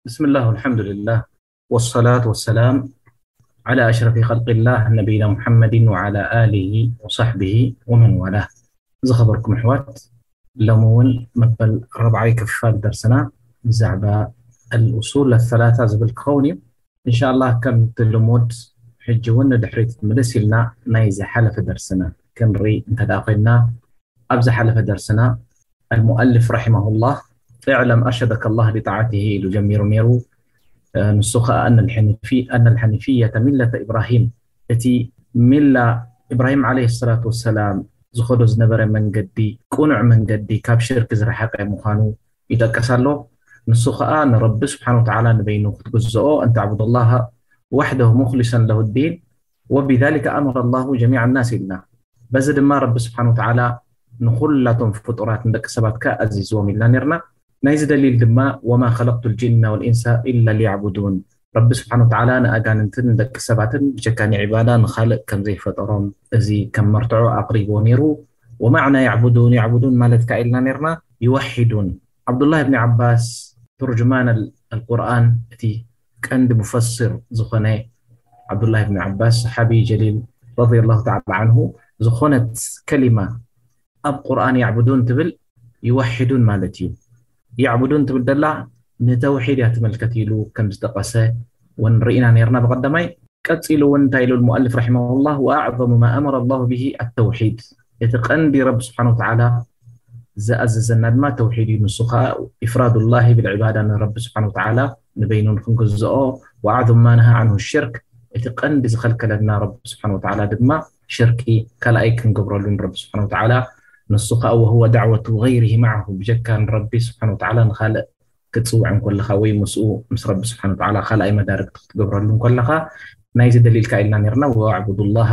بسم الله والحمد لله والصلاة والسلام على أشرف خلق الله نبينا محمد وعلى آله وصحبه ومن والاه. ዝኸበርኩም ኣሕዋት፣ ሎሚ እውን መበል ራብዓይ ክፋል ደርስና ብዛዕባ الأصول الثلاثة ዝብል ክኸውን እዩ። إن شاء الله ከምቲ ልሙድ ሕጂ እውን ንድሕሪት ምልስ ኢልና ናይ ዝሓለፈ ደርስና ክንርኢ እንተ ደኣ ኮይንና፣ ኣብ ዝሓለፈ ደርስና المؤلف رحمه الله اعلم أرشدك الله لطاعته ኢሉ ጀሚሩ ነይሩ። ንሱ ኸኣ أن الحنيفي أن الحنيفية ملة إبراهيم፣ እቲ ሚላ ኢብራሂም عليه الصلاة والسلام ዝኸዶ ዝነበረ መንገዲ ቅኑዕ መንገዲ ካብ ሽርክ ዝረሓቀ ምዃኑ ይጠቅስ ኣሎ። ንሱ ኸኣ ንረቢ ስብሓን ወተዓላ ንበይኑ ክትግዝኦ أن تعبد الله وحده مخلصا له الدين وبذلك أمر الله جميع الناس ኢልና። በዚ ድማ ረቢ ስብሓን ወተዓላ ንኹላቶም ፍጡራት ንደቂ ሰባት ከኣ ኣዚዝዎም ኢልና ነርና። ናይዚ ደሊል ድማ وما خلقت الجن والإنس إلا ليعبدون። ረቢ ስብሓን ወተዓላ ንኣጋንንትን ንደቂ ሰባትን ብጀካ ንዒባዳ ንኻልእ ከም ዘይፈጠሮም እዚ ከም መርትዖ ኣቕሪብዎ ነይሩ። ومعنى يعبدون يعبدون ማለት ከኣ ኢልና ነርና يوحدون። ዓብዱላህ ብኒ ዓባስ ቱርጅማን ኣልቁርኣን፣ እቲ ቀንዲ ሙፈስር ዝኾነ ዓብዱላህ ብኒ ዓባስ ሰሓቢ ጀሊል ረዲየላሁ ተዓላ ዓንሁ፣ ዝኾነት ከሊማ ኣብ ቁርኣን ያዕቡዱን ትብል ይወሒዱን ማለት እዩ። ያዕቡዱን ትብል ደላ ንተውሒድ እያ ትምልከት ኢሉ ከም ዝጠቀሰ እውን ርኢና ነርና ብቀዳማይ። ቀጺሉ እውን እንታይ ኢሉ ሙኣልፍ ረሒመሁላህ፣ وأعظم ما أمر الله به التوحيد፣ እቲ ቀንዲ ረቢ ስብሓን ወተዓላ ዝኣዘዘና ድማ ተውሒድ እዩ። ንሱ ከዓ إفراد الله بالعبادة ንረቢ ስብሓን ወተዓላ ንበይኑ ንክንግዝኦ، وأعظم ما نهى عنه الشرك፣ እቲ ቀንዲ ዝኸልከለና ረቢ ስብሓን ወተዓላ ድማ ሽርኪ ካልኣይ ክንገብረሉ ንረቢ ስብሓን ወተዓላ። ንሱ ከዓ وهو دعوة غيره معه፣ ብጀካ ንረቢ ስብሓን ወተዓላ ንኻልእ ክትጽውዕ እንከለኻ ወይ ምስኡ ምስ ረቢ ስብሓን ወተዓላ ካልኣይ መዳርግቲ ክትገብረሉ እንከለኻ ናይዚ ደሊልካ ኢልና ነርና واعبدوا الله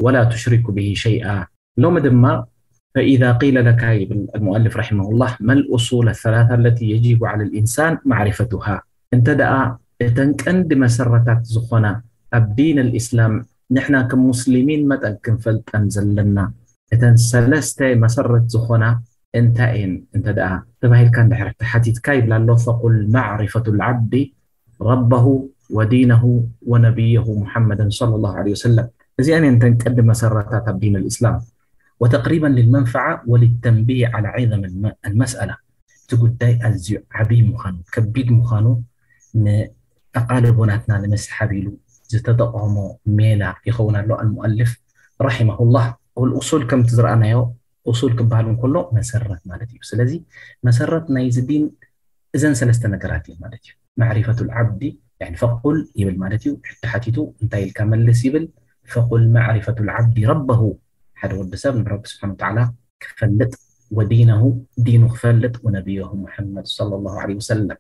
ولا تشركوا به شيئا። ሎሚ ድማ فإذا قيل لك ይብል المؤلف رحمه الله ما الأصول الثلاثة التي يجب على الإنسان معرفتها؟ እንተ ደኣ እተን ቀንዲ መሰረታት ዝኾና ኣብ ዲን الإسلام ንሕና ከም ሙስሊሚን መጠን ክንፈልጠን ዘለና እተን ሰለስተ መሰረት ዝኾና እንታይ እየን እንተ ደኣ ተባሂልካ እንድሕር ተሓቲትካ ይብል ኣሎ فقل معرفة العبد ربه ودينه ونبيه محمدا صلى الله عليه وسلم። እዚኣን እየን እተን ቀንዲ መሰረታት ኣብ ዲን الإسلام وتقريبا للمنفعة وللتنبيه على عظم الم- المسألة። እቲ ጉዳይ ኣዝዩ ዓብዪ ምዃኑ ከቢድ ምዃኑ ንኣቓልቦ ናትና ንምስሓብ ኢሉ ዝተጠቐሞ ሜላ ይኸውን ኣሎ المؤلف رحمه الله። والأصول ከምቲ ዝረኣናዮ ኡሱል ክበሃል እንከሎ መሰረት ማለት እዩ። ስለዚ መሰረት ናይዚ ዲን እዘን ሰለስተ ነገራት እዩ ማለት እዩ። معرفة العبد يعني فقل ይብል ማለት እዩ። ሕቶ ሓቲቱ እንታይ ኢልካ መልስ ይብል። فقل معرفة العبد ربه ሓደ ወዲ ሰብ ንረቢ ስብሓን ወተዓላ ክፈልጥ ودينه ዲኑ ክፈልጥ ونبيه محمد صلى الله عليه وسلم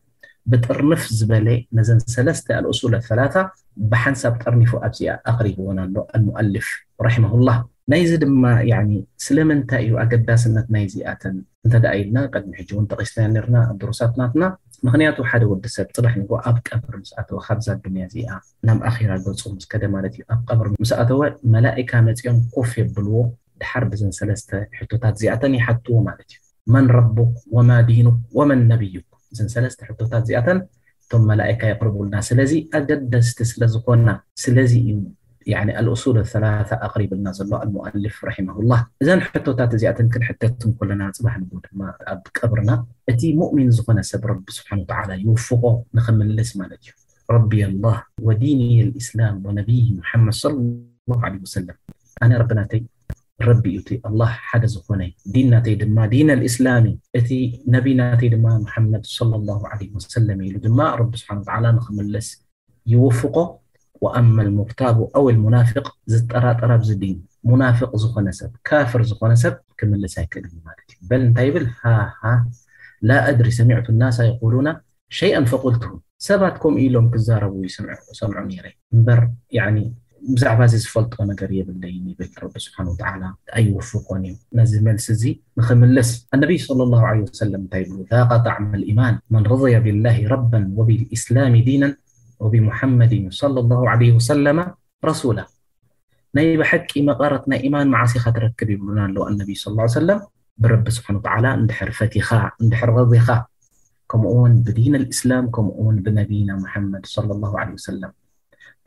ብጥርንፍ ዝበለ ነዘን ሰለስተ الأصول الثلاثة ብሓንሳብ ጠርኒፉ ኣብዚኣ ኣቕሪብወን ኣሎ المؤلف رحمه الله። ናይዚ ድማ يعني ስለምንታይ እዩ ኣገዳስነት ናይዚኣተን እንተ ደኣ ኢልና ቅድሚ ሕጂ እውን ጠቒስና ነርና ኣብ ድሩሳት ናትና። ምኽንያቱ ሓደ ወዲ ሰብ ጽባሕ ንግሆ ኣብ ቀብሪ ምስ ኣተወ ካብዛ ዱንያ እዚኣ ናብ ኣኺራ ገጹ ምስ ከደ ማለት እዩ። ኣብ ቀብሪ ምስ ኣተወ መላኢካ መጺኦም ኮፍ የብልዎ። ድሓር ብዘን ሰለስተ ሕቶታት እዚኣተን ይሓትዎ ማለት እዩ። من ربك وما دينك ومن نبيك እዘን ሰለስተ ሕቶታት እዚኣተን እቶም መላእካ የቕርቡልና። ስለዚ ኣገደስቲ ስለ ዝኾና ስለዚ እዩ يعني الأصول الثلاثة ኣቕሪብልና ዘሎ المؤلف رحمه الله። እዘን ሕቶታት እዚኣተን ክንሕተት እንከለና ጽባሕ ንግሆ ድማ ኣብ ቀብርና እቲ ሙእሚን ዝኾነ ሰብ ረቢ ስብሓን ወተዓላ ይውፍቆ ንኽምልስ ማለት እዩ። ربي الله وديني الإسلام ونبي محمد صلى الله عليه وسلم ኣነ ረቢ ናተይ ረቢ እዩ እቲ ኣላህ ሓደ ዝኾነ ዲን ናተይ ድማ ዲን الإسلام እዩ እቲ ነቢ ናተይ ድማ محمد صلى الله عليه وسلم ኢሉ ድማ ረቢ ስብሓን ወተዓላ ንኽምልስ ይውፍቆ። وأما المرتاب أو المنافق ዝጠራጠር ኣብዚ ዲን ሙናፍቅ ዝኾነ ሰብ ካፍር ዝኾነ ሰብ ክምልስ ኣይክእልን ማለት እዩ። በል እንታይ ይብል ሃሃ لا أدري سمعت الناس يقولون شيئا فقلته ሰባት ከምኡ ኢሎም ክዛረቡ ይሰምዑ ነይረ እምበር ብዛዕባ እዚ ዝፈልጦ ነገር የብለይን ይብል ረቢ ስብሓን ወተዓላ ኣይወፍቆን እዩ ነዚ መልሲ እዚ ንኽምልስ። النبي صلى الله عليه وسلم እንታይ ይብሉ ذاق طعم الإيمان من رضي بالله ربا وبالإسلام دينا وبمحمد صلى الله عليه وسلم رسولا ናይ ብሓቂ መቐረት ናይ ኢማን መዓስ ኢኻ ትረክብ ይብሉና ኣለዉ النبي صلى الله عليه وسلم ብረቢ ስብሓን ወተዓላ እንድሕር ፈቲኻ እንድሕር ረዲኻ ከምኡ እውን ብዲን ኣልእስላም፣ ከምኡ እውን ብነቢና ሙሓመድ ሰለላሁ ዐለይሂ ወሰለም።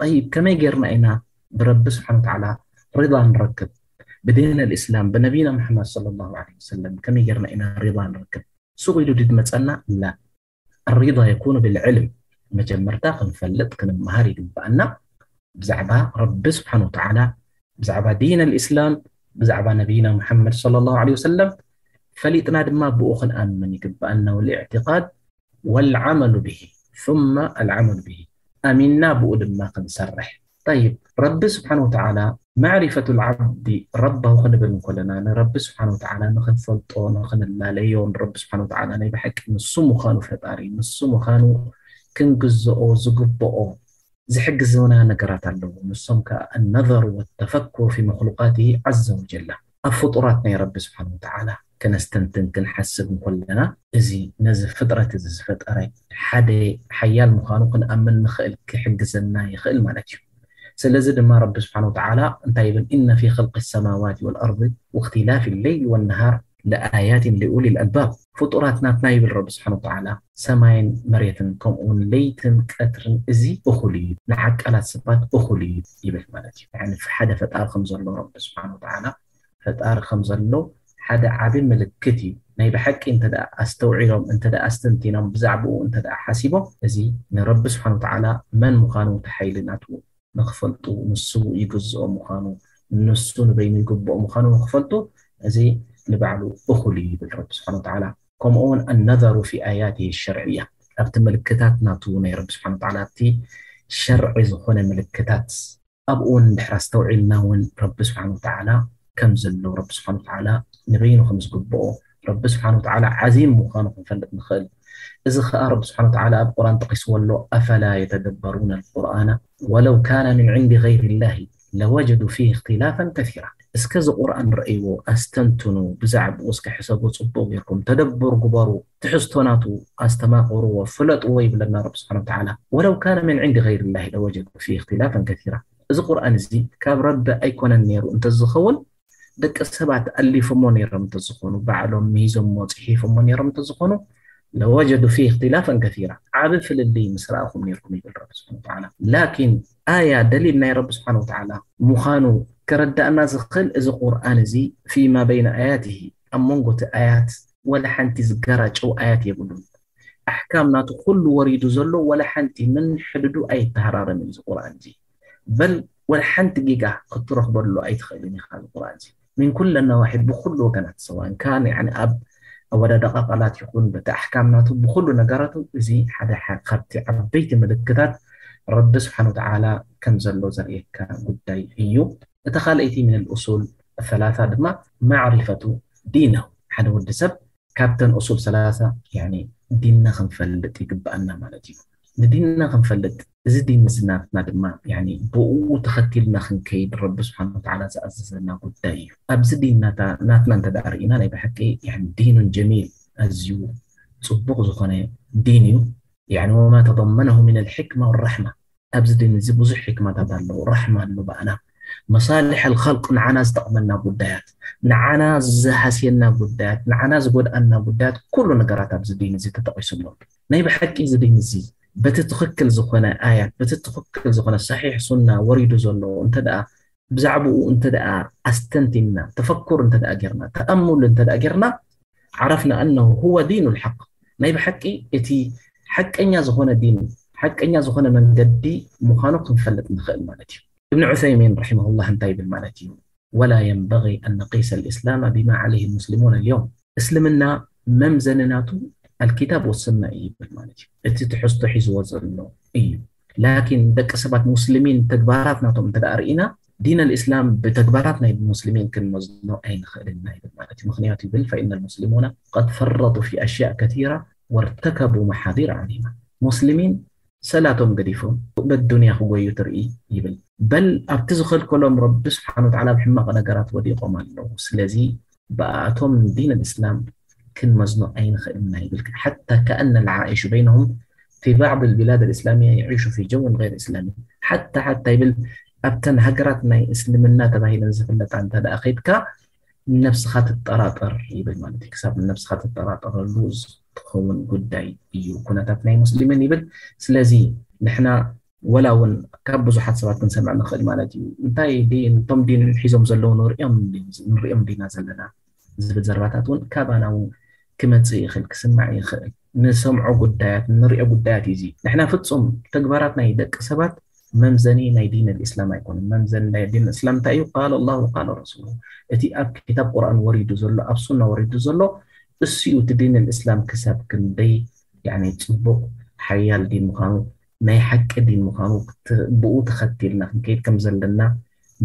ጠይብ፣ ከመይ ጌርና ኢና ብረቢ ስብሓን ወተዓላ ሪዳ ንረክብ? ብዲን ኣልእስላም፣ ብነቢና ሙሓመድ ሰለላሁ ዐለይሂ ወሰለም ከመይ ጌርና ኢና ሪዳ ንረክብ? ሱቕ ኢሉ ድመፀና? ላ። ኣሪዳ የኩኑ ብልዕልም፣ መጀመርታ ክንፈልጥ ክንመሃር ይግብኣና። ብዛዕባ ረቢ ስብሓን ወተዓላ፣ ብዛዕባ ዲን ኣልእስላም፣ ብዛዕባ ነቢና ሙሓመድ ሰለላሁ ዐለይሂ ወሰለም ፈሊጥና ድማ ብኡ ክንኣምን ይግብኣና። ወልእዕትቃድ ወልዓመሉ ብሂ ثم العمل به፣ ኣሚንና ብኡ ድማ ክንሰርሕ። ጠይብ፣ ረቢ ስብሓን ወተዓላ ማዕሪፈቱ ልዓብዲ ረባሁ ክንብል እንከለና፣ ንረቢ ስብሓን ወተዓላ ንኽንፈልጦ፣ ንኽንላለዮ፣ ንረቢ ስብሓን ወተዓላ ናይ ብሓቂ ንሱ ምዃኑ ፈጣሪ፣ ንሱ ምዃኑ ክንግዝኦ ዝግብኦ ዝሕግዝና ነገራት ኣለዉ። ንሶም ከኣ ኣነዘሩ ወተፈኩር ፊ መክሉቃትሂ ዐዘ ወጀላ። ኣብ ፍጡራት ናይ ረቢ ስብሓን ወተዓላ ከነስተንትን ክንሓስብ እንከለና፣ እዚ ነዚ ፍጥረት እዚ ዝፈጠረ ሓደ ሓያል ምዃኑ ክንኣምን ንኽእል፣ ክሕግዘና ይኽእል ማለት እዩ። ስለዚ ድማ ረቢ ስብሓን ወተዓላ እንታይ ይብል? ኢነ ፊ ኸልቂ ሰማዋት ወልኣርድ ወእኽትላፊ ለይል ወነሃር ለኣያትን ሊኡሊ ልኣልባብ። ፍጡራት ናትና ይብል ረቢ ስብሓን ወተዓላ፣ ሰማይን መሬትን ከምኡውን ለይትን ቀትርን እዚ እኹል እዩ፣ ንዓቀላት ሰባት እኹል እዩ ይብል ማለት እዩ። ያኒ ሓደ ፈጣሪ ከም ዘሎ ረቢ ስብሓን ወተዓላ ፈጣሪ ከም ዘሎ ሓደ ዓቢ ምልክት እዩ። ናይ ብሓቂ እንተ ደኣ ኣስተውዒሎም፣ እንተ ደኣ ኣስተንቲኖም፣ ብዛዕባኡ እንተ ደኣ ሓሲቦም፣ እዚ ንረቢ ስብሓን ወተዓላ መን ምዃኑ፣ እቲ ሓይሊ ናቱ ንኽፈልጡ፣ ንሱ ይግዝኦ ምዃኑ፣ ንሱ ንበይኑ ይግብኦ ምዃኑ ንኽፈልጡ፣ እዚ ንባዕሉ እኹል እዩ ይብል ረቢ ስብሓን ወተዓላ። ከምኡ እውን ኣነዘሩ ፊ ኣያትሂ ሸርዕያ፣ ኣብቲ ምልክታት ናቱ ናይ ረቢ ስብሓን ወተዓላ፣ ኣብቲ ሸርዒ ዝኾነ ምልክታት ኣብኡ እውን እንድሕር ኣስተውዒልና እውን ረቢ ስብሓን ወተዓላ ከም ዘሎ፣ ረቢ ስብሓን ወተዓላ ንበይኑ ከም ዝግብኦ፣ ረቢ ስብሓን ወተዓላ ዓዚም ምዃኑ ክንፈልጥ ንኽእል። እዚ ኸኣ ረቢ ስብሓን ወተዓላ ኣብ ቁርኣን ጠቒስዎ ኣሎ፣ ኣፈላ የተደበሩነ ልቁርኣነ ወለው ካነ ምን ዕንዲ ገይሪ ላሂ ለወጀዱ ፊህ እኽትላፈን ከሲራ። እስከ እዚ ቁርኣን ረእይዎ፣ ኣስተንትኑ፣ ብዛዕባኡ እስከ ሕሰቡ፣ ጽቡቕ ጌርኩም ተደቡር ግበሩ፣ ትሕዝቶ ናቱ ኣስተማቕርዎ፣ ፍለጥዎ ይብለና ረቢ ስብሓን ወተዓላ። ወለው ካነ ምን ዕንዲ ገይሪ ላሂ ለወጀዱ ፊህ እኽትላፈን ከሲራ። እዚ ቁርኣን እዚ ካብ ረቢ ኣይኮነን ነይሩ እንተዝኸውን፣ ደቂ ሰባት ኣሊፎሞ ነይሮም እንተዝኾኑ፣ ባዕሎም ሚሂዞሞ፣ ጽሒፎሞ ነይሮም እንተዝኾኑ፣ ለወጀዱ ፊህ እኽትላፈን ከሲራ፣ ዓቢ ፍልልይ ምስ ረኣኹም ነይርኩም ይብል ረቢ ስብሓን ወተዓላ። ላኪን ኣያ፣ ደሊል ናይ ረቢ ስብሓን ወተዓላ ምዃኑ ከረዳእና ዝኽእል፣ እዚ ቁርኣን እዚ ፊማ በይነ ኣያትሂ፣ ኣብ መንጎ እቲ ኣያት ወላ ሓንቲ ዝገራጨው ኣያት የብሉን። ኣሕካም ናቱ ኩሉ ወሪዱ ዘሎ ወላ ሓንቲ ምን ሕድዱ ኣይተሃራረምን እዚ ቁርኣን እዚ። በል ወላ ሓንቲ ጊጋ ክትረኽበሉ ኣይትኽእልን ኢኻ እዚ ቁርኣን እዚ። ምን ኩለ ነዋሒ፣ ብኹሉ ወገናት፣ ሰዋእን ካን ያኒ ኣብ ኣወዳድቓ ቃላት ይኹን በቲ ኣሕካም ናቱ ብኹሉ ነገራቱ እዚ ሓደ ሓ-፣ ካብቲ ዓበይቲ ምልክታት ረቢ ስብሓን ወተዓላ ከም ዘሎ ዘርእየካ ጉዳይ እዩ። እታ ካልኣይቲ ምን ልኡሱል ሰላሳ ድማ ማዕሪፈቱ ዲነሁ፣ ሓደ ወዲ ሰብ ካብተን ኡሱል ሰላሳ ያኒ ዲንና ክንፈልጥ ይግብኣና ማለት እዩ። ንዲንና ክንፈልጥ፣ እዚ ዲን እዚ ናትና ድማ ያኒ ብኡ ተኸቲልና ክንከይድ ረቢ ስብሓን ወተዓላ ዝኣዘዘና ጉዳይ እዩ። ኣብዚ ዲን ናታ-፣ ናትና እንተ ደኣ ርኢና ናይ ብሓቂ ያኒ ዲኑን ጀሚል፣ ኣዝዩ ጽቡቕ ዝኾነ ዲን እዩ። ያኒ ወማ ተደመነሁ ሚን ልሕክማ ወራሕማ፣ ኣብዚ ዲን እዚ ብዙሕ ሕክማታት ኣለዎ። ራሕማ ኣሎ ብኣና፣ መሳልሕ ኣልኸልቅ ንዓና ዝጠቕመና ጉዳያት፣ ንዓና ዝሃስየና ጉዳያት፣ ንዓና ዝጎድኣና ጉዳያት፣ ኩሉ ነገራት ኣብዚ ዲን እዚ ተጠቒሱ ኣሎ። ናይ ብሓቂ እዚ ዲን እዚ በቲ ትኽክል ዝኾነ ኣያት፣ በቲ ትኽክል ዝኾነ ሰሒሕ ሱና ወሪዱ ዘሎ እንተ ደኣ ብዛዕባኡ እንተ ደኣ ኣስተንቲንና፣ ተፈኩር እንተ ደኣ ጌርና፣ ተኣሙል እንተ ደኣ ጌርና፣ ዓረፍና ኣነሁ ሁወ ዲኑ ልሓቅ፣ ናይ ብሓቂ እቲ ሓቀኛ ዝኾነ ዲን፣ ሓቀኛ ዝኾነ መንገዲ ምዃኑ ክንፈልጥ ንኽእል ማለት እዩ። እብን ዑሰይሚን ረሒመሁላህ እንታይ ይብል ማለት እዩ? ወላ የንበጊ ኣን ነቂሰ ልእስላመ ቢማ ዓለይህ ልሙስሊሙን ልየውም። እስልምና መምዘኒ ናቱ ኣልኪታብ ወሱና እዩ ይብል ማለት እዩ። እቲ ትሕዝቶ ሒዝዎ ዘሎ እዩ። ላኪን ደቂ ሰባት ሙስሊሚን ተግባራት ናቶም እንተ ደኣ ርኢና፣ ዲን ኣልእስላም ብተግባራት ናይ ሙስሊሚን ክንመዝኖ ኣይንኽእልን ኢና ይብል ማለት እዩ። ምኽንያቱ ይብል፣ ፈኢነ ልሙስሊሙና ቀድ ፈረጡ ፊ ኣሽያእ ከቲራ ወርተከቡ መሓዚር ዓዚማ። ሙስሊሚን ሰላቶም ገዲፎም በዱንያ ክጎዩ ትርኢ ይብል። በል ኣብቲ ዝኸልከሎም ረቢ ስብሓን ወተዓላ ኣብ ሕማቕ ነገራት ወዲቖም ኣለዉ። ስለዚ ብኣቶም ዲን ኣልእስላም ክንመዝኖ ኣይንኽእልና ይብል። ሓታ ከኣነ ልዓኢሹ በይነሁም ፊ ባዕድ ልቢላድ ኣልእስላምያ የዒሹ ፊ ጀውን ገይር እስላሚ። ሓታ፣ ሓታ ይብል ኣብተን ሃገራት ናይ እስልምና ተባሂለን ዝፍለጣ እንተ ደኣ ኸይድካ ነብስኻ ትጠራጠር ይብል ማለት እዩ። ክሳብ ነብስኻ ትጠራጠረሉ ትኸውን ጉዳይ እዩ ኩነታት ናይ ሙስሊምን ይብል። ስለዚ ንሕና ወላ እውን ካብ ብዙሓት ሰባት ክንሰምዕ ንኽእል ማለት እዩ። እንታይ ዲ- እቶም ዲን ሒዞም ዘለዉ ንሪኦም ንሪኦም ዲና ዘለና ዝብል ዘረባታት እውን ካባና እውን ክመጽእ ይኽእል፣ ክስማዕ ይኽእል። ንሰምዖ ጉዳያት፣ ንሪኦ ጉዳያት እዩ እዚ። ንሕና ፍጹም ተግባራት ናይ ደቂ ሰባት መምዘኒ ናይ ዲን ልእስላም ኣይኮነን። መምዘኒ ናይ ዲን እስላም እንታይ እዩ? ቃል ኣላህ ወቃል ረሱሉ። እቲ ኣብ ክታብ ቁርኣን ወሪዱ ዘሎ፣ ኣብ ሱና ወሪዱ ዘሎ እሱ እዩ። እቲ ዲን ልእስላም ክሳብ ክንደይ ያኒ ጽቡቕ ሓያል ዲን ምዃኑ፣ ናይ ሓቂ ዲን ምዃኑ ክት- ብኡ ተኸቲልና ክንከይድ ከም ዘለና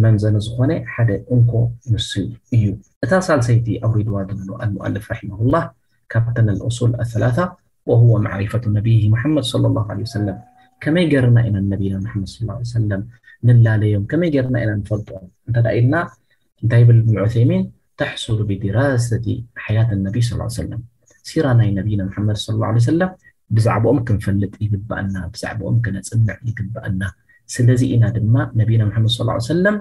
መምዘኒ ዝኾነ ሓደ እንኮ ንሱ እዩ። እታ ሳልሰይቲ ኣውሪድዋ ዘሎ ኣልሙኣልፍ ረሒመሁላህ ካብተን الأصول الثلاثة وهو معرفة نبيه محمد صلى الله عليه وسلم። ከመይ ገርና ኢና ነቢና መሓመድ صلى الله عليه وسلم ንላለዮም? ከመይ ገርና ኢና ንፈልጦም እንተ ደኣ ኢልና እንታይ ይብል እብን ዑሰይሚን? تحصل بدراسة حياة النبي صلى الله عليه وسلم። ሲራ ናይ ነቢና መሓመድ صلى الله عليه وسلم ብዛዕባኦም ክንፈልጥ ይግባኣና፣ ብዛዕባኦም ክነጽንዕ ይግባኣና። ስለዚ ኢና ድማ ነቢና መሓመድ صلى الله عليه وسلم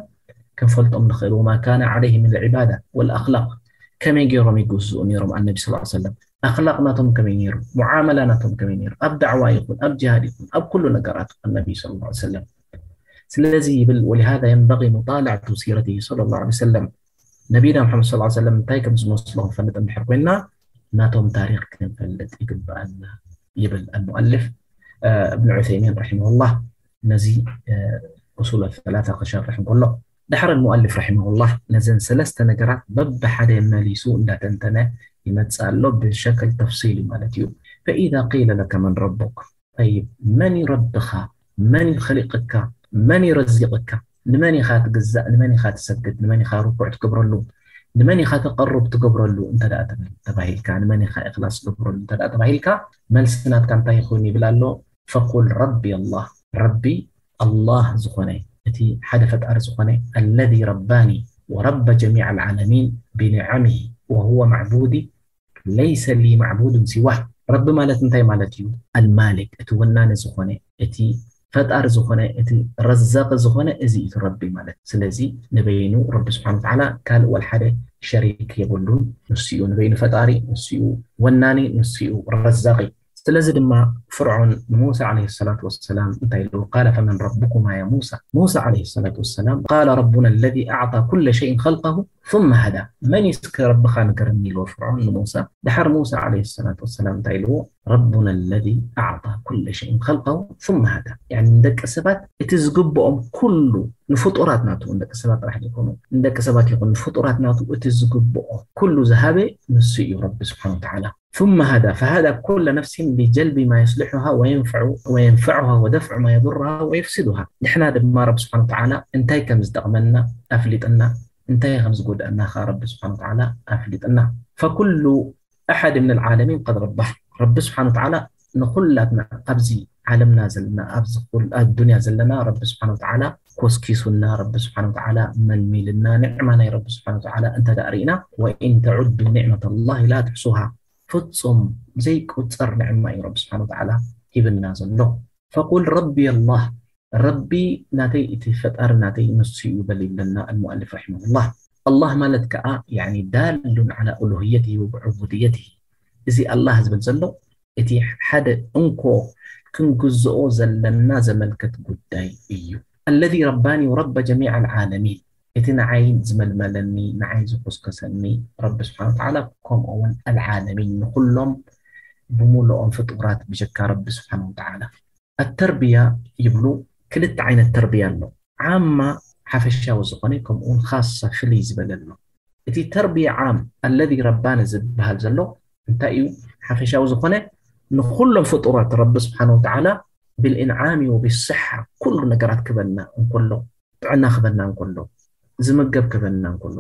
ክንፈልጦም ንኽእል። وما كان عليه من العبادة والأخلاق። ከመይ ገይሮም ይግዝኡ ነይሮም ኣነቢ صلى الله عليه وسلم؟ ኣኽላቕ ናቶም ከመይ ነይሩ? ሙዓመላ ናቶም ከመይ ነይሩ? ኣብ ዳዕዋ ይኹን፣ ኣብ ጅሃድ ይኹን፣ ኣብ ኩሉ ነገራት ኣነቢ صلى الله عليه وسلم። ስለዚ ይብል ولهذا ينبغي مطالعة سيرته صلى الله عليه وسلم። ነቢና መሓመድ صلى الله عليه وسلم እንታይ ከም ዝመስሎ ክንፈልጥ እንድሕር ኮይንና ናቶም ታሪኽ ክንፈልጥ ይግባኣና ይብል ኣልሙኣልፍ እብን ዑሰይሚን ረሒመሁላህ። ነዚ ኡሱል ሰላሳ ክሸርሕ እንከሎ ድሕሪ ሙኣልፍ ረሒመሁላህ ነዘን ሰለስተ ነገራት በብሓደ መሊሱ እንዳተንተነ ይመጽእ ኣሎ ብሸክል ተፍሲል እዩ ማለት እዩ። فإذا قيل لك من ربك طيب መን እዩ ረብኻ? መን እዩ ኸሊቕካ? መን እዩ ረዚቕካ? ንመን ኢኻ ትግዛእ? ንመን ኢኻ ትሰግድ? ንመን ኢኻ ርኩዕ ትገብረሉ? ንመን ኢኻ ተቐሩብ ትገብረሉ እንተ ደኣ ተባሂልካ ንመን ኢኻ ኢኽላስ ትገብረሉ እንተ ደኣ ተባሂልካ መልሲ ናትካ እንታይ ይኸውን ይብል ኣሎ ፈቁል ረቢ ኣላህ ረቢ ኣላህ ዝኾነ እቲ ሓደ ፈጣሪ ዝኾነ الذي رباني ورب جميع العالمين بنعمه وهو معبودي ليس لي معبود سواه ረቢ ማለት እንታይ ማለት እዩ ኣልማሊክ እቲ ወናኒ ዝኾነ እቲ ፈጣሪ ዝኾነ እቲ ረዛቂ ዝኾነ እዚ እዩ ረቢ ማለት ስለዚ ንበይኑ ረቢ ስብሓን ተዓላ ካልእ ወልሓደ ሸሪክ የብሉን ንሱ እዩ ንበይኑ ፈጣሪ ንሱ እዩ ወናኒ ንሱ እዩ ረዛቂ ስለዚ ድማ ፍርዖን ንሙሳ ዓለይሂ ሰላቱ ወሰላም እንታይ ኢሉ ቃለ ፈመን ረቡኩማ ያ ሙሳ ሙሳ ዓለይሂ ሰላቱ ወሰላም ቃለ ረቡና ለዚ ኣዕጣ ኩለ ሸይን ኸልቀሁ ثم هدى መን እዩ እስከ ረብኻ ንገረኒ ኢልዎ ፍርዖን ንሙሳ ድሓር ሙሳ ዓለይሂ ሰላቱ ወሰላም እንታይ ኢልዎ ረቡና ለዚ ኣዕጣ ኩለ ሸይን ኸልቀሁ ثم هدى ያኒ ንደቂ ሰባት እቲ ዝግብኦም ኩሉ ንፍጡራት ናቱ ንደቂ ሰባት ጥራሕ ዘይኮኑ ንደቂ ሰባት ይኹን ንፍጡራት ናቱ እቲ ዝግብኦ ኩሉ ዝሃበ ንሱ እዩ ረቢ ስብሓን ወተዓላ ثم هدى فهدى كل نفس لجلب ما يصلحها وينفع وينفعها ودفع ما يضرها ويفسدها ንሕና ድማ ረቢ ስብሓን ወተዓላ እንታይ ከም ዝጠቕመና ኣፍሊጥና እንታይ ከም ዝጎድኣና ከኣ ረቢ ስብሓን ወተዓላ ኣፍሊጥና فكل أحد من العالمين قد رباه ረቢ ስብሓን ወተዓላ ንኹላትና ኣብዚ ዓለምና ዘለና ኣብዚ ኣዱንያ ዘለና ረቢ ስብሓን ወተዓላ ኮስኪሱና ረቢ ስብሓን ወተዓላ መልሚልና ንዕማ ናይ ረቢ ስብሓን ወተዓላ እንተ ደኣ ርኢና وإن تعدوا نعمة الله لا تحصوها ፍጹም ዘይቁጸር ንዕማ እዩ ረቢ ስብሓን ወተዓላ ሂብና ዘሎ ፈቁል ረቢ ኣላህ ረቢ ናተይ እቲ ፈጣሪ ናተይ ንሱ እዩ በል ይብለና ኣልሙኣልፍ ረሒመሁላህ ኣላህ ማለት ከዓ ያኒ ዳሉን ዓላ ኡሉህየትህ ወብዑቡድየትህ እዚ ኣላህ ዝብል ዘሎ እቲ ሓደ እንኮ ክንግዝኦ ዘለና ዘመልከት ጉዳይ እዩ الذي رباني ورب جميع العالمين እቲ ንዓይ ዝመልመለኒ ንዓይ ዝኮስከሰኒ ረቢ ስብሓን ወተዓላ ከምኡ እውን ኣልዓለሚን ንኩሎም ብምሉኦም ፍጡራት ብጀካ ረቢ ስብሓን ወተዓላ ኣተርብያ ይብሉ ክልተ ዓይነት ተርብያ ኣሎ ዓማ ሓፈሻዊ ዝኾነ ከምኡውን ካሳ ፍልይ ዝበለ ኣሎ እቲ ተርብያ ዓም ኣለዚ ረባኒ ዝበሃል ዘሎ እንታይ እዩ ሓፈሻዊ ዝኾነ ንኩሎም ፍጡራት ረቢ ስብሓን ወተዓላ ብልእንዓሚ ወብስሓ ኩሉ ነገራት ክበና እንከሎ ጥዕና ክበና እንከሎ ዝምገብ ክበና እንከሎ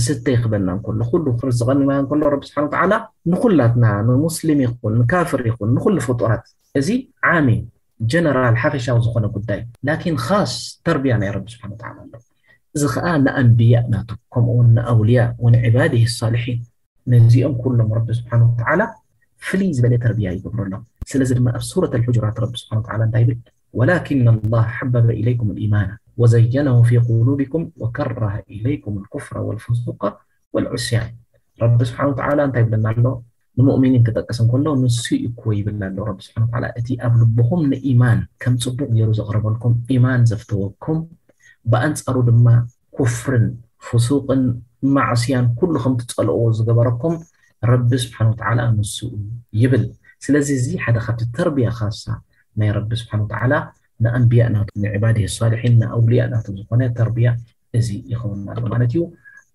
ዝስተይ ክበና እንከሎ ኩሉ ክርዝቐኒ ማይ እንከሎ ረቢ ስብሓን ወተዓላ ንኩላትና ንሙስሊም ይኹን ንካፍር ይኹን ንኩሉ ፍጡራት እዚ ዓሚ ጀነራል ሓፈሻዊ ዝኾነ ጉዳይ ላኪን ኻስ ተርቢያ ናይ ረቢ ስብሓን ወተዓላ ኣሎ እዚ ኸዓ ንኣንብያእ ናቱ ከምኡውን ንኣውልያ ወንዕባድህ ሳልሒን ነዚኦም ኩሎም ረቢ ስብሓን ወተዓላ ፍልይ ዝበለ ተርቢያ ይገብረሎም ስለዚ ድማ ኣብ ሱረት ኣልሑጅራት ረቢ ስብሓን ወተዓላ እንታይ ይብል ولكن الله حبب إليكم الإيمان وزينه في قلوبكم وكره إليكم الكفر والفسوق والعصيان ረቢ ስብሓን ወተዓላ እንታይ ይብለና ኣሎ ንሙእሚኒን ክጠቅስ እንከሎ ንሱ እዩ እኮ ይብል ኣሎ ረቢ ስብሓን ወተዓላ። እቲ ኣብ ልብኹም ንኢማን ከም ጽቡቕ ገይሩ ዘቕረበልኩም፣ ኢማን ዘፍተወኩም፣ ብኣንጻሩ ድማ ኩፍርን ፍሱቅን ማዕስያን ኩሉ ከም ትጸልእዎ ዝገበረኩም ረቢ ስብሓን ወተዓላ ንሱ እዩ ይብል። ስለዚ እዚ ሓደ ካብቲ ተርቢያ ካሳ ናይ ረቢ ስብሓን ወተዓላ ንኣንብያ ናቱ ንዕባድ ሳልሒን ንኣውልያ ናቱ ዝኾነ ተርቢያ እዚ ይኸውን ኣሎ ማለት እዩ።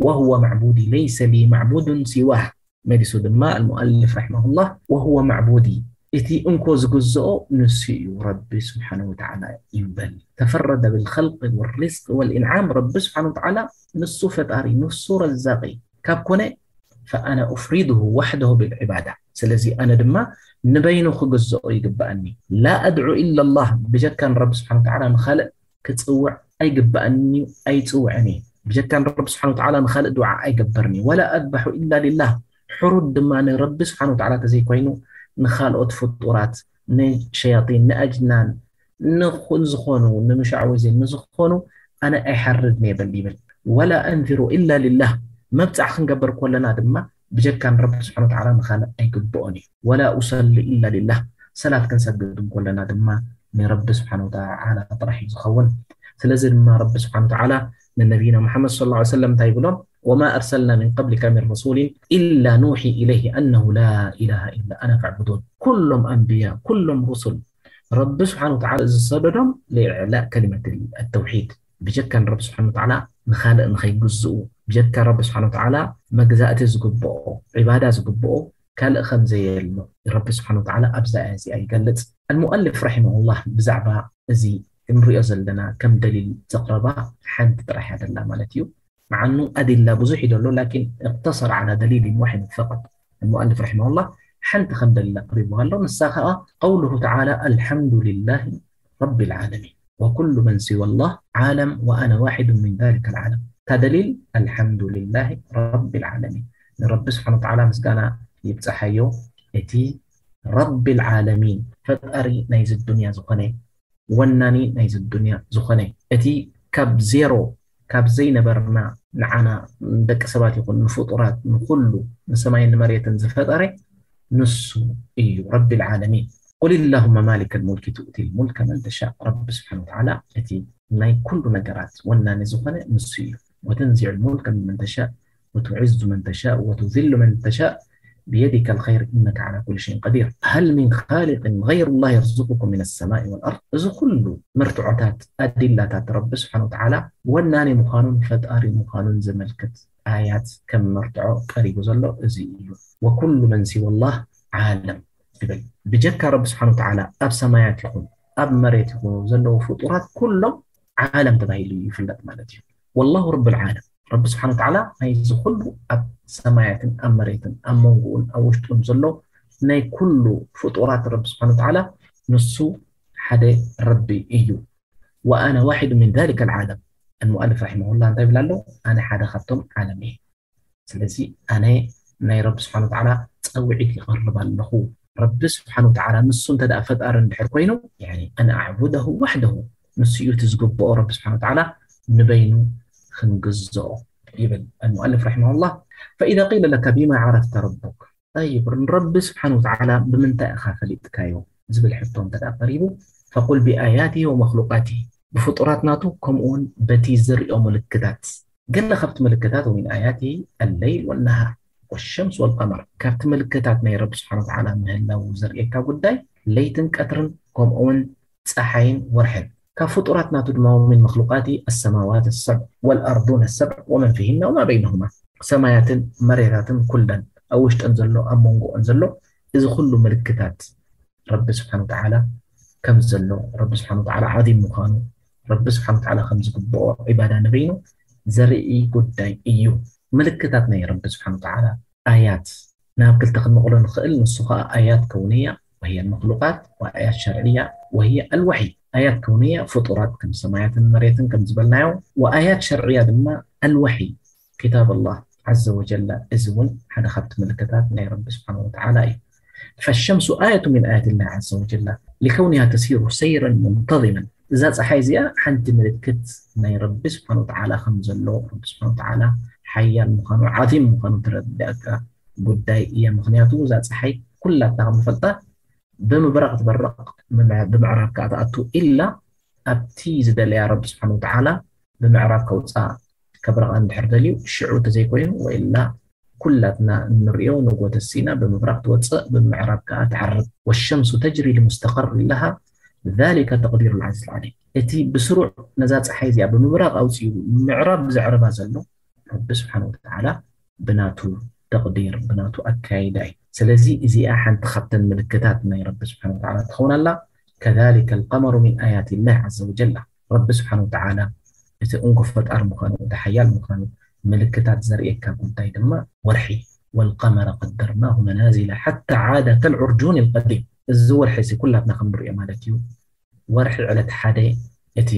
وهو معبودي ليس لي معبود سواه። መሊሱ ድማ المؤلف رحمه الله وهو معبودي، እቲ እንኮ ዝግዝኦ ንሱ እዩ ረቢ ስብሓን ወተዓላ ይበል። تفرد بالخلق والرزق والإنعام። ረቢ ስብሓን ወተዓላ ንሱ ፈጣሪ፣ ንሱ ረዛቂ ካብ ኮነ فأنا أفرده وحده بالعبادة። ስለዚ ኣነ ድማ ንበይኑ ክግዝኦ ይግባኣኒ። لا أدعو إلا الله። ብጀካ ንረቢ ስብሓን ወተዓላ ንኻልእ ክጽውዕ ኣይግባኣኒ፣ ኣይጽውዕን እየ። ብጀካ ንረቢ ስብሓን ወተዓላ ንኻልእ ዱዓ ኣይገብርን እየ። ولا أذبح إلا لله። ሕሩድ ድማ ንረቢ ስብሓን ወተዓላ ተዘይኮይኑ ንኻልኦት ፍጡራት፣ ንሸያጢን፣ ንኣጅናን፣ ንኹን ዝኾኑ፣ ንምሻዕወዜን ንዝኾኑ ኣነ ኣይሓርድን እየ በል ይብል። ولا أنذر إلا لله። መብጻዕ ክንገብር ከለና ድማ ብጀካ ንረቢ ስብሓን ወተዓላ ንኻልእ ኣይግብኦን እዩ። ولا أصلي إلا لله። ሰላት ክንሰግድ እንከለና ድማ ንረቢ ስብሓን ወተዓላ ጥራሕ እዩ ዝኸውን። ስለዚ ድማ ረቢ ስብሓን ወተዓላ ንነቢይና ሙሓመድ ሰለላሁ ዐለይሂ ወሰለም እንታይ ይብሎም? وما أرسلنا من قبلك من رسول إلا نوحي إليه أنه لا إله إلا أنا فاعبدون። ኩሎም ኣንብያ፣ ኩሎም ሩሱል ረቢ ስብሓን ወተዓላ ዝሰደዶም لإعلاء كلمة التوحيد። ብጀካ ንረቢ ስብሓን ወተዓላ ንኻልእ ንኸይግዝኡ፣ ብጀካ ረቢ ስብሓን ወተዓላ መግዛእቲ ዝግብኦ፣ ዒባዳ ዝግብኦ ካልእ ከም ዘየሎ ረቢ ስብሓን ወተዓላ ኣብዛ ኣያ እዚኣ ይገልጽ። المؤلف رحمه الله ብዛዕባ እዚ እንሪኦ ዘለና ከም ደሊል ዘቕረባ ሓንቲ ጥራሕ እያ ደላ ማለት እዩ። مع أنه أدلة ብዙሕ እዩ ደሎ، لكن اقتصر على دليل واحد فقط. المؤلف رحمه الله ሓንቲ ከም ደሊል ኣቕሪብዋ ኣሎ። ንሳ ኸኣ قوله تعالى الحمد لله رب العالمين وكل من سوى الله عالم وأنا واحد من ذلك العالم። እታ ደሊል الحمد لله رب العالمين፣ ንረቢ ስብሓን ወተዓላ ምስጋና ይብጽሓዮ፣ እቲ ረቢ ልዓለሚን ፈጣሪ ናይዚ ዱንያ ዝኾነ፣ ወናኒ ናይዚ ዱንያ ዝኾነ፣ እቲ ካብ ዜሮ፣ ካብ ዘይነበርና ንዓና ንደቂ ሰባት ይኹን ንፍጡራት ንኹሉ ንሰማይን ንመሬትን ዝፈጠረ ንሱ እዩ ረቢ ልዓለሚን። قل اللهم مالك الملك تؤتي الملك من تشاء። ረቢ ስብሓን ወተዓላ እቲ ናይ ኩሉ ነገራት ወናኒ ዝኾነ ንሱ እዩ። وتنزع الملك ممن تشاء وتعز من تشاء وتذل من تشاء بيدك الخير إنك على كل شيء قدير. هل من خالق غير الله يرزقكم من السماء والأرض؟ እዚ ኩሉ መርትዖታት ኣዲላታት ረቢ ስብሓን ወተዓላ ወናኒ ምዃኑን ፈጣሪ ምዃኑን ዘመልክት ኣያት ከም መርትዖ ቀሪቡ ዘሎ እዚ እዩ። وكل من سوى الله عالم ይብል። ብጀካ ረቢ ስብሓን ወተዓላ ኣብ ሰማያት ይኹን ኣብ መሬት ይኹኑ ዘለዉ ፍጡራት ኩሎም ዓለም ተባሂሉ ይፍለጥ ማለት እዩ። والله رب العالم። ረቢ ስብሓን ወተዓላ ናይዚ ኩሉ ኣብ ሰማያትን ኣብ መሬትን ኣብ መንጎኡን ኣብ ውሽጡን ዘሎ ናይ ኩሉ ፍጡራት ረቢ ስብሓን ወተዓላ ንሱ ሓደ ረቢ እዩ። وأنا واحد من ذلك العالم። المؤلف رحمه الله እንታይ ይብል ኣሎ? ኣነ ሓደ ካብቶም ዓለም እየ። ስለዚ ኣነ ናይ ረቢ ስብሓን ወተዓላ ጸውዒት ይቐርብ ኣለኹ። ረቢ ስብሓን ወተዓላ ንሱ እንተ ደኣ ፈጣሪ እንድሕር ኮይኑ፣ ያኒ፣ أن أعبده وحده፣ ንሱ እዩ እቲ ዝግብኦ ረቢ ስብሓን ወተዓላ ንበይኑ ክንግዝኦ ይብል المؤلف رحمه الله. فإذا قيل لك بما عرفت ربك؟ طيب፣ ንረቢ ስብሓን ወተዓላ ብምንታይ ኢኻ ፈሊጥካዮ ዝብል ሕቶ እንተ ደኣ ቀሪቡ፣ فقل بآياته ومخلوقاته، ብፍጡራት ናቱ ከምኡ እውን በቲ ዝሪኦ ምልክታት። ገለ ካብቲ ምልክታት ومن آياته الليل والنهار والشمس والقمر፣ ካብቲ ምልክታት ናይ ረቢ ስብሓን ወተዓላ ምህላው ዘርእየካ ጉዳይ ለይትን ቀትርን ከምኡ እውን ጸሓይን ወርሕን። ካብ ፍጡራት ናቱ ድማ ومن مخلوقاته السماوات السبع والأرضون السبع ومن فيهن وما بينهما፣ ሰማያትን መሬታትን ኩለን ኣብ ውሽጠን ዘሎ ኣብ መንጎኦን ዘሎ እዚ ኩሉ ምልክታት ረቢ ስብሓን ወተዓላ ከም ዘሎ፣ ረቢ ስብሓን ወተዓላ ዓዚም ምዃኑ፣ ረቢ ስብሓን ወተዓላ ከም ዝግብኦ ዒባዳ ንበይኑ ዘርኢ ጉዳይ እዩ። ምልክታት ናይ ረቢ ስብሓን ወተዓላ ኣያት ናብ ክልተ ክንመቕሎ ንኽእል። ንሱ ኸዓ ኣያት ከውንያ وهي المخلوقات وآيات شرعية وهي الوحي። ኣያት ከውንያ ፍጡራት ከም ሰማያትን መሬትን ከም ዝበልናዮ፣ ወኣያት ሸርዕያ ድማ ኣልወሕይ ኪታብ ኣላህ ዓዘ ወጀላ፣ እዚ እውን ሓደ ካብቲ ምልክታት ናይ ረቢ ስብሓን ወተዓላ እዩ። فالشمس آية من آيات الله عز وجل لكونها تسير سيرا منتظما። እዛ ፀሓይ እዚኣ ሓንቲ ምልክት ናይ ረቢ ስብሓን ወተዓላ ከም ዘሎ፣ ረቢ ስብሓን ወተዓላ ሓያል ምዃኑ፣ ዓዚም ምዃኑ ትረዳእካ ጉዳይ እያ። ምክንያቱ እዛ ፀሓይ ኩላትና ከም ንፈልጣ ብምብራቕ ትበርቕ፣ ብምዕራብ ከዓ ትኣቱ ኢላ ኣብቲ ዝደለያ ረቢ ስብሓን ወተዓላ ብምዕራብ ከውፃ ከብረቓ እንድሕር ደልዩ ሽዑ ተዘይኮይኑ ወኢላ ኩላትና እንሪኦ ንጎተሲና ብምብራቕ ትወፅእ ብምዕራብ ከዓ ትዓርብ። ወሸምሱ ተጅሪ ልሙስተቀር ለሃ ذلك تقدير العزيز العليم። እቲ ብስሩዕ ነዛ ፀሓይ እዚኣ ብምብራቕ ኣውፅኡ ምዕራብ ዘዕርባ ዘሎ ረቢ ስብሓን ወተዓላ ብናቱ ተቕዲር ብናቱ ኣካይዳ እዩ። ስለዚ እዚኣ ሓንቲ ካብተን ምልክታት ናይ ረቢ ስብሓን ወተዓላ ትኸውን ኣላ። كذلك القمر من آيات الله عز وجل። ረቢ ስብሓን ወተዓላ እቲ እንኮ ፈጣር ምዃኑ እቲ ሓያል ምዃኑ ምልክታት ዘርእየካ ጉዳይ ድማ ወርሒ والقمر قدرناه منازل حتى عاد كالعرجون القديم። እዚ ወርሒ እዚ ኩላትና ከም ንሪኦ ማለት እዩ። ወርሒ ዕለት ሓደ እቲ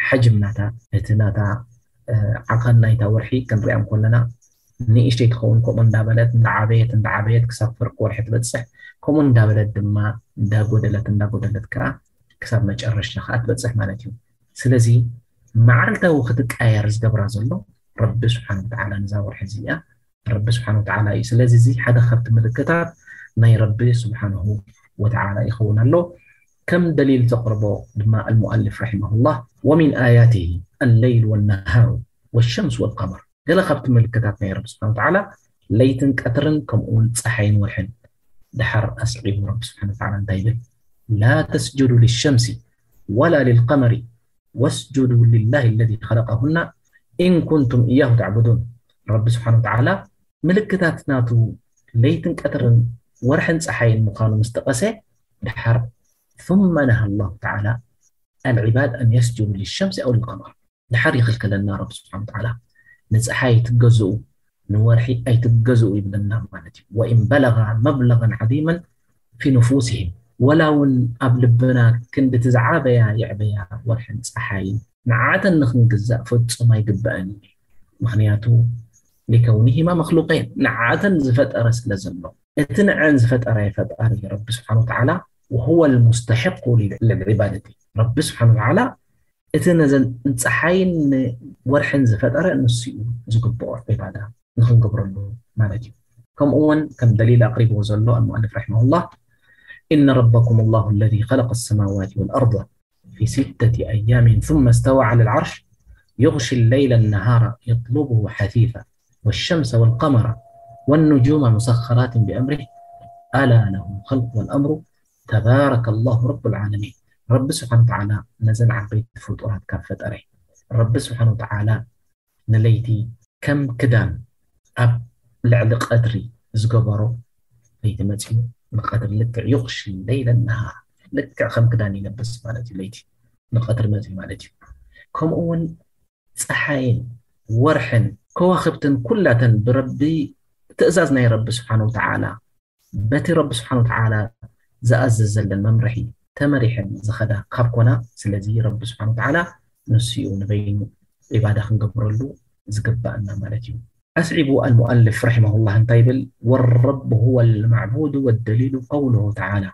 ሓጅም ናታ እቲ ናታ ዓቐን ናይታ ወርሒ ክንሪኣ እንኮለና ንእሽተይ ትኸውን ከምኡ እንዳበለት እንዳዓበየት እንዳዓበየት ክሳብ ፍርቂ ወርሒ ትበፅሕ። ከምኡ እንዳበለት ድማ እንዳጎደለት እንዳጎደለት ከዓ ክሳብ መጨረሻ ከዓ ትበፅሕ ማለት እዩ። ስለዚ መዓልታዊ ክትቀየር ዝገብራ ዘሎ ረቢ ስብሓን ወተዓላ ነዛ ወርሒ እዚኣ ረቢ ስብሓን ወተዓላ እዩ። ስለዚ እዚ ሓደ ካብቲ ምልክታት ናይ ረቢ ስብሓንሁ ወተዓላ ይኸውን ኣሎ። ከም ደሊል ዘቕርቦ ድማ المؤلف رحمه الله ومن آياته الليل والنهار والشمس والقمر። ገለ ካብቲ ምልክታት ናይ ረቢ ስብሓን ወተዓላ ለይትን ቀትርን ከምኡ እውን ፀሓይን ወርሕን። ድሓር ኣስዒቡ ረቢ ስብሓን ወተዓላ እንታይ ይብል? لا تسجدوا للشمس ولا للقمر واسجدوا لله الذي خلقهن إن كنتم إياه تعبدون። ረቢ ስብሓን ወተዓላ ምልክታት ናቱ ለይትን ቀትርን ወርሕን ፀሓይን ምዃኑ ምስ ጠቐሰ ድሓር ثم نهى الله تعالى العباد أن يسجدوا للشمس أو للقمر። ድሓር ይኽልክለና ረቢ ስብሓን ወተዓላ ንፀሓይ ኣይትገዝኡ ንወርሒ ኣይትገዝኡ ይብለና ማለት እዩ። وإن بلغا مبلغا عظيما في نفوسهم። ወላ እውን ኣብ ልብና ክንድቲ ዝዓበያ የዕበያ ወርሕን ፀሓይን ንዓተን ንክንግዛእ ፈጹም ኣይግበአን እዩ። ምክንያቱ لكونهما مخلوقين ንዓተን ዝፈጠረ ስለ ዘሎ እቲ ንዐን ዝፈጠረ ፈጣሪ ረቢ ስብሓን ወተዓላ وهو المستحق للعبادة። ረቢ ስብሓን ወተዓላ እቲ ነዘን ፀሓይን ወርሕን ዝፈጠረ ንሱ እዩ ዝግብኦ ዒባዳ ንክንገብረሉ ማለት እዩ። ከምኡ እውን ከም ደሊል ኣቅሪብዎ ዘሎ المؤلف رحمه الله إن ربكم الله الذي خلق السماوات والأرض في ستة أيام ثم استوى على العرش يغشي الليل النهار يطلبه حثيثا والشمس والقمر والنجوم مسخرات بأمره ألا له الخلق والأمر تبارك الله رب العالمين። ረቢ ስብሓን ወተዓላ ነዘን ዓበይቲ ፍጡራት ካብ ፈጠረ ረቢ ስብሓን ወተዓላ ንለይቲ ከም ክዳን ኣብ ልዕሊ ቀትሪ ዝገበሮ ለይቲ መፅኡ ንቀትሪ ልክዕ يغشي الليل النهار ልክዕ ከም ክዳን ይለብስ ማለት እዩ። ለይቲ ንቀትሪ መፅኡ ማለት እዩ። ከምኡ እውን ፀሓይን ወርሕን ከዋክብትን ኩላተን ብረቢ ትእዛዝ ናይ ረቢ ስብሓን ወተዓላ በቲ ረቢ ስብሓን ወተዓላ ዝኣዘዘለን መምርሒ ተመሪሐን ዝኸዳ ካብ ኮና ስለዚ ረቢ ስብሓን ወተዓላ ንሱ እዩ ንበይኑ ዒባዳ ክንገብረሉ ዝግባእና ማለት እዩ። ኣስዒቡ المؤلف رحمه الله እንታይ ይብል والرب هو المعبود والدليل قوله تعالى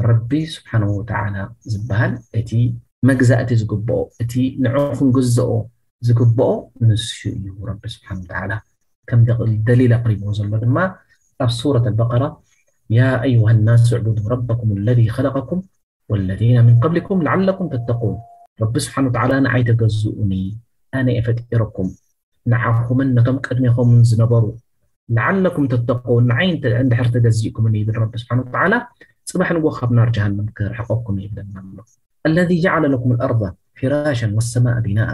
ረቢ ስብሓን ወተዓላ ዝበሃል እቲ መግዛእቲ ዝግብኦ እቲ ንዑ ክንግዝኦ ዝግብኦ ንሱ እዩ ረቢ ስብሓን ወተዓላ ከም ደሊል ኣቅሪብዎ ዘሎ ድማ ኣብ ሱረት ኣልበቀራ يا أيها الناس اعبدوا ربكم الذي خلقكم والذين من قبلكم لعلكم تتقون ረቢ ስብሓን ወተዓላ ንዓይ ተገዝኡኒ ኣነ እየ ፈጢረኩም ንዓኹምን ነቶም ቅድሜኹምን ዝነበሩ لعلكم تتقون ንዓይ እንድሕር ተገዚእኩምኒ ይብል ረቢ ስብሓን ወተዓላ ፅባሕ ንጎ ካብ ናር ጀሃንም ክርሕቀኩም ይብለና ኣሎ الذي جعل لكم الأرض فراشا والسماء بناء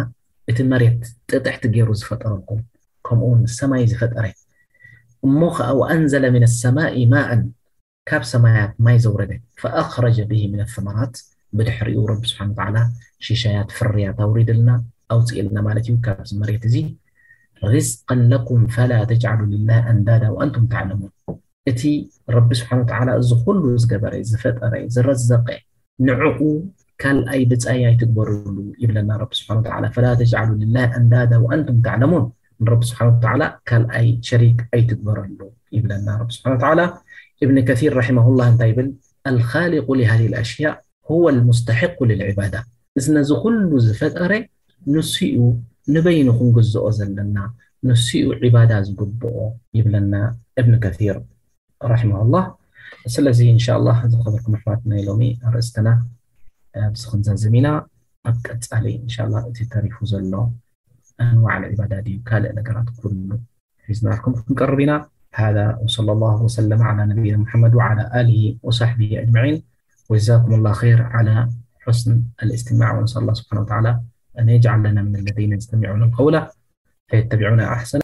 እቲ መሬት ጥጥሕቲ ገይሩ ዝፈጠረልኩም ከምኡውን ሰማይ ዝፈጠረ እሞ ከዓ وأنزل من السماء ماء ካብ ሰማያት ማይ ዘውረደ فأخرج به من الثمرات ብድሕሪኡ ረቢ ስብሓን ወተዓላ ሽሻያት ፍርያት ኣውሪድልና ኣውፅእልና ማለት እዩ ካብዚ መሬት እዚ رزقا لكم فلا تجعلوا لله أندادا وأنتم تعلمون እቲ ረቢ ስብሓን ወተዓላ እዚ ኩሉ ዝገበረ ዝፈጠረ ዝረዘቀ ንዕኡ ካልኣይ ብፃይ ኣይትግበርሉ ይብለና ረቢ ስብሓን ወተዓላ فلا تجعلوا لله أندادا وأنتم تعلمون ንረቢ ስብሓን ወተዓላ ካልኣይ ሸሪክ ኣይትግበረሉ ይብለና ረቢ ስብሓን ወተዓላ እብን ከሲር ረሒመሁላህ እንታይ ይብል الخالق لهذه الأشياء هو المستحق للعبادة እዚ ነዚ ኩሉ ዝፈጠረ ንሱ እዩ ንበይኑ ክንግዝኦ ዘለና ንሱ እዩ ዒባዳ ዝግብኦ ይብለና እብን ከሲር ረሒመሁላህ። ስለዚ እንሻላ ዝኸበርኩም ኣሕዋት ናይ ሎሚ ኣርእስትና ኣብዚ ክንዛዝም ኢና። ኣብ ቀጻሊ እንሻላ እቲ ተሪፉ ዘሎ ኣንዋዕ ዒባዳ ድዩ ካልእ ነገራት ኩሉ ሒዝናልኩም ክንቀርብ ኢና። هذا وصلى الله وسلم على نبينا محمد وعلى آله وصحبه أجمعين. وجزاكم الله خير على حسن الاستماع، ونسأل الله سبحانه وتعالى أن يجعل لنا من الذين يستمعون القول فيتبعون أحسنه.